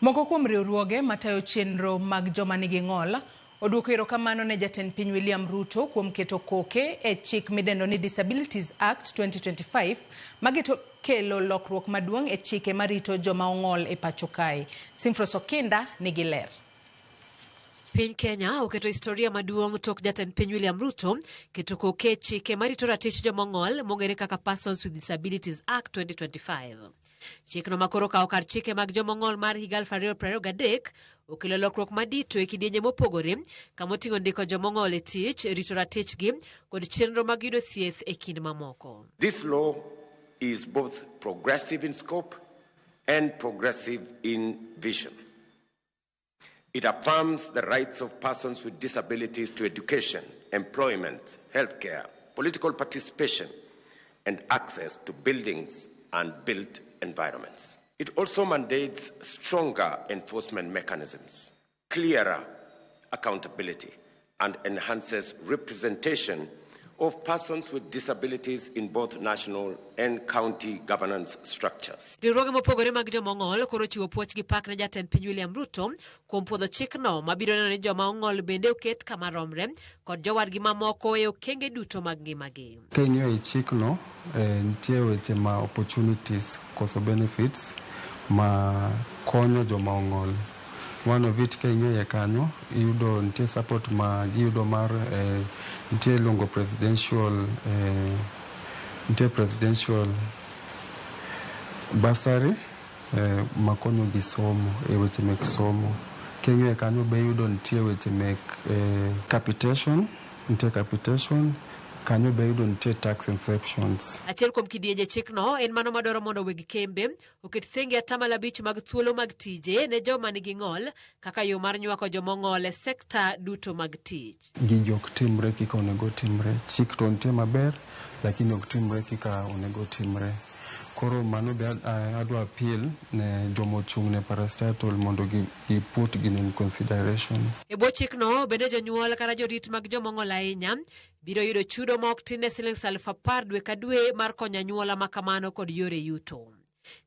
Moko kuom riwruoge matayo chenro mag joma nigi ng'ol oduoko erokamano ne jatend piny William Ruto kuom keto koke e chik midendo ni Disabilities Act 2025 mageto kelo lokruok maduong' e chike marito joma ong'ol e pacho kae. Simfros Okinda nigi ler. Piny Kenya oketo historia maduong' tok jatend piny William Ruto keto koke e chike marito ratich jomong'ol mong'ere kaka Persons with Disabilities Act 2025. Chikno ma koro okawo kar chike mag jomong'ol mar higa 2023 okelo lokruok madito e kidienje mopogore kama oting'o ndiko jomong'ol e tich, rito ratichgi kod chenro mag yudo thieth e kind mamoko. This law is both progressive in scope and progressive in vision. It affirms the rights of persons with disabilities to education, employment, healthcare, political participation, and access to buildings and built environments. It also mandates stronger enforcement mechanisms, clearer accountability, and enhances representation of persons with disabilities in both national and county governance structures. Riwruoge mopogore mag joma ong'ol koro chiwo puoch gi pak ne jatend piny William Ruto kuom puodho chikno mabiro neno ni joma ong'ol bende oket kama romre kod jowadgi mamoko e okenge duto mag ngimagi. Ka ing'iyo ei chikno, nitie weche ma opportunities koso benefits ma konyo joma ong'ol. One of it ka ing'iyo iye kanyo, iyudo nitie support ma giyudo mar nitie iluongo presidential nitie presidential bursary makonyo gi somo e weche mek somo. King'iyo kanyo be iyudo nitie weche mek capitation, nitie capitation kanyo be iyudo nitie tax exemptions. Achiel kuom kidienje chikno en mano madwaro mondo weg kembe oket thenge 5% mag thuolo mag tije ne joma nigi ng'ol kaka yo mar nywako joma ong'ol e sekta duto mag tich. Gigi ok timre kaka onego timre. Chik to nitie maber, lakini ok timre kaka onego timre. Koro mano be adwa appeal ne joma ochung' ne parastatal mondo gi put gini in consideration. E bwo chikno bende jonyuol kata jorit mag joma ong'ol ahinya biro yudo chudo ma ok tin ne siling 10,000 dwe ka dwe mar konyo anyuola ma kamano kod yore yuto.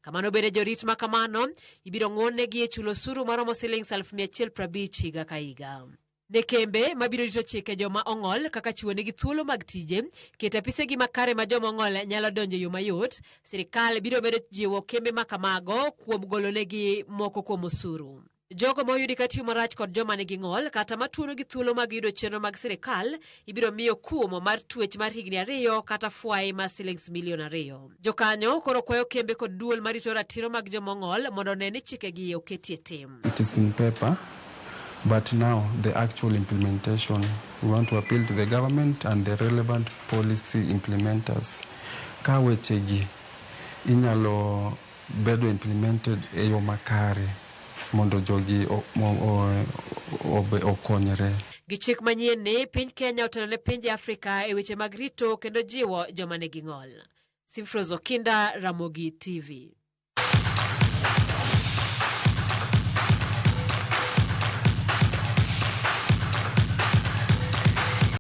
Kamano bende jorit ma kamano ibiro ng'wonnegi e chulo osuru maromo siling 150,000 higa ka higa. Ne kembe mabiro rito chike joma ong'ol kaka chiwonegi thuolo mag tije, keto apisegi makare ma joma ong'ol nyalo donjo e yo mayot, sirikal biro medo jiwo kembe ma kamago kuom golonegi moko kuom osuru. Jogo ma oyudi ka tiyo marach kod joma nigi ng'ol kata matuonogi thuolo mag yudo chenro mag sirikal ibiro miyo kum mar twech mar higni 2 kata fwai mar silings milion 2. Jokanyo koro kwayo kembe kod duol marito ratiro mag joma ong'ol mondo one ni chikegi oketie tim. It is in paper, but now the actual implementation, we want to appeal to the government and the relevant policy implementers. Ka wechegi inyalo bedo implemented e yo makare mondo jogi okonyre. Gi chik manyien ni, piny Kenya otelo ne pinje Afrika e weche mag rito kendo jiwo joma nigi ng'ol. Simfros Okinda, Ramogi TV.